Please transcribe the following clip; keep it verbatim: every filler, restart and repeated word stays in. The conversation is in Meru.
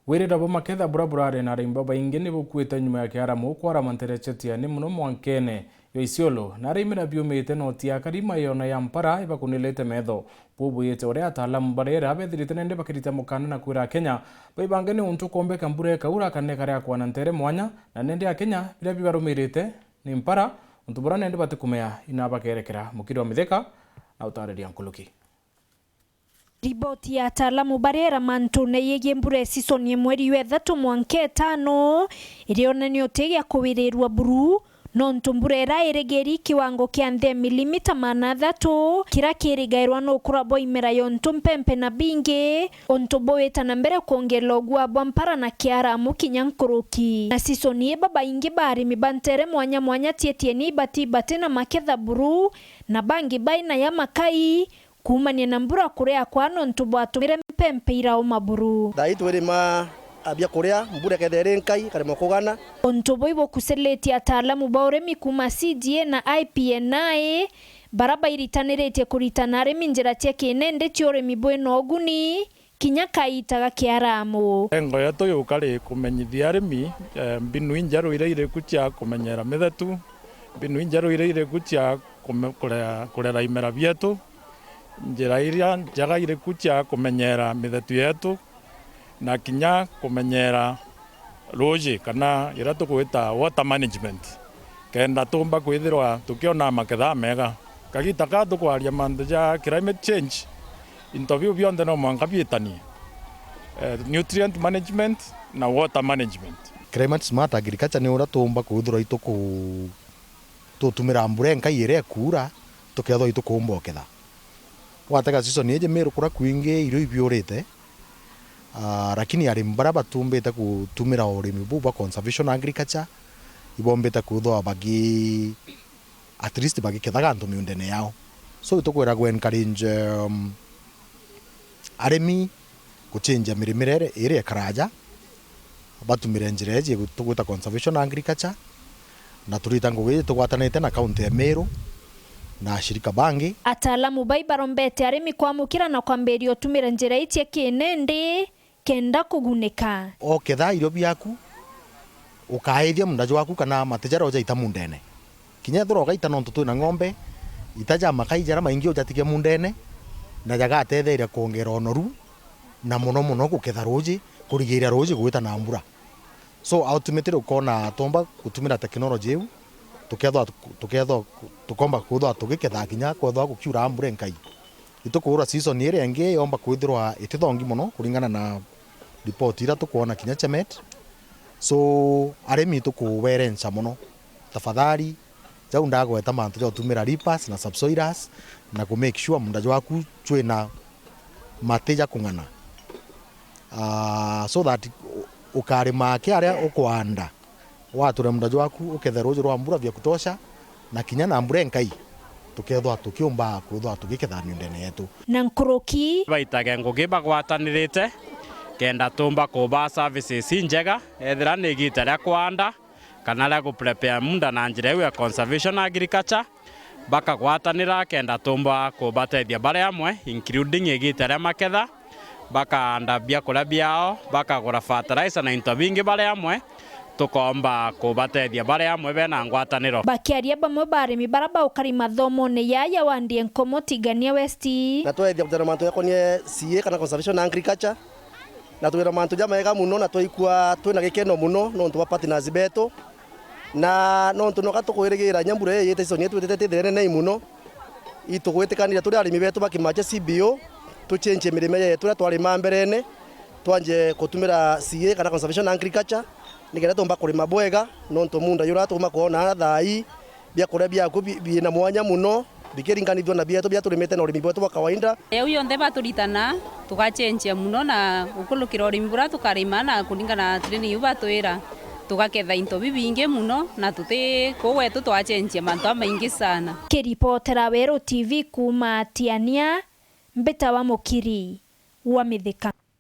Wirira bwa maketha bura burari na arimi babaingi ni bukuite nyuma ya kiaramu kwarama ntere cia Tiani, muno mwankene jwa Isiolo, na arimi na biumite noti ya karima yona ya mpara ibakunilite metho. Buu bwiyite uria ataalamu barera bethirite nende bakirita mukana na kwira Akenya baibange ni untu kombeka mbura ikaura kana ikaria kwana ntere mwanya, na nende Akenya biria bibarumirite ni mpara, untu buria nende batikumea ina bakerekera. Mukiri wa Mithika na utariria nkuruki. Riboti ya ataalamu barera mantune yegie mbura ya season ya mweri wa ithatu mwanka itano irionania uti gia kuwirirua buru, nontu mbura irairigiri kiwango kia nthi ya milimita maana athatu, kiria kirigairwa na ukura bwa imera yontu mpempe na bingi, untu buwita na mbere kwongerera ugua bwa mpara na kiaramu kinya nkuruki. Na season ii babaingi ba arimi ba ntere mwanya mwanya Tietieni ibati bati na maketha buru, na bangi baina ya makai, kuumania na mbura kuria kwa nontu bwatumire mpempe irauma buru. Thaa ii twirima bia kuria, mbura ikethira iri nkai, ikaremwa kugana. Untu buu ibukuciritie ataalamu ba urimi kuuma C D A na I P N I, bara bairitaniritie kuritana arimi njira cia kinende cia urimi bwina uguni, kinya kaita ga kiaramu. Lengo yetu yuka ri kumenyithia arimi, eh, mbinu injeru iria iriku cia kumenyera mithetu, mbinu injeru iria iriku cia kume-, kurea-, kurera imera bietu, njira iria njega iriku cia kumenyera mithetu yetu, na kinya kumenyera ruuji, kana iria tugwita water management, kenda tuumba kwithirwa tukiona maketha mega. Kagita kaa tukwaria mantu ja climate change, into biu bionthe no mwanka biitanie, eh, nutrient management na water management. Climate smart agriculture ni uria tuumba kwithirwa ituku-, tutumira mbura inkai iria ikuura, tukethirwa itukuumba uketha. Watega season iji Meru kuria kwingi irio ibiurite, ah, lakini arimi baria batumbite gutumira urimi buu bwa conservation agriculture, ibombite kwithirwa bagi-, at least bagikethaga antu miundene yao. So, itukwira gu encourage, um, arimi guchenjia mirimire iri-, iria ikaraja, batumire njira iji tugwita conservation agriculture, na turita ngugi iji tugwatanite na kaunti ya Meru na ashirika bangi. Ataalamu bai barombete arimi kwamukira na kwambiria utumira njira iji cia kinende kenda kugunika. Oketha irio biaku, ukaithia munda jwaku kana mati jaria ujaita mundene. Kinya ethirwa ugaita nontu twina ng'ombe, ita ja makai jaria maingi ujatige mundene, na jagatetheria kwongera unoru, na muno muno guketha ruuji, kurigiria ruuji gwita na mbura. So, ultimately ukona twomba gutumira technology iu, tukethwa, tukethwa, tukomba kwithwa tugiketha kinya kwethwa gukiura mbura inkai. Itukuura season iria ingi yomba kwithirwa itithongi mono kuringana na report iria tukwona kinya CHEMET. So, arimi tukuberenca mono. Tafadhali, jau ndagweta mantu ja gutumira reapers na subsoilers na ku make sure munda jwaku jwina mati ja kung'ana. Ah, so that u-, ukarima kiaria ukwanda. Wature munda jwaku, ukethe ruuji rwa mbura vya kutosha, na kinya na mbura inkai, tukethwa tukiumba kwithwa tugiketha miundene yetu. Na nkuruki. Baitage ngugi bagwatanirite, kenda tumba kuba services injega, ethira ni igita ria kwanda, kana ria gu prepare munda na njira iu ya conservation agriculture, bakagwatanira kenda tumba kubatethia bari amwe, including igita ria maketha, bakaanda biakuria biao, bakagura fertilizer na into bingi bari amwe, tukomba kubatethia bari amwe bena ngwataniro. Bakiaria bamwe ba arimi bara baukari mathomone yaya wa Ndienkomo Tigania West. Na twethia kujana mantu yakonie C A kana conservation agriculture, na twira mantu jamega muno, na twaikua twina gikeno muno nontu bwa partners betu. Na nontu noka tukwirigira inya mbura ii yite season ii twitite tithire nei muno, itugwitikanire turi arimi betu ba Kimache C B O, tuchenjie mirime yetu iria twarima mberene, twanje kutumira C A kana conservation agriculture, nikenda tumba kurima bwega, nontu munda jura tuma kwona thaa ii, biakuria biaku bi-, biina mwanya muno, bikiringanithua na bietu biria turimite na urimi bwetu bwa kawaida. Jau yonthe baturitana, tugachenjia muno na gukurukira urimi buria tukarima na kuringana na training iu batwira, tugaketha into bibingi muno na tuti kuu gwetu twachenjia mantu jamaingi sana. Kiripotera Weru T V kuuma Tiania, mbitawa Mukiri wa Mithika.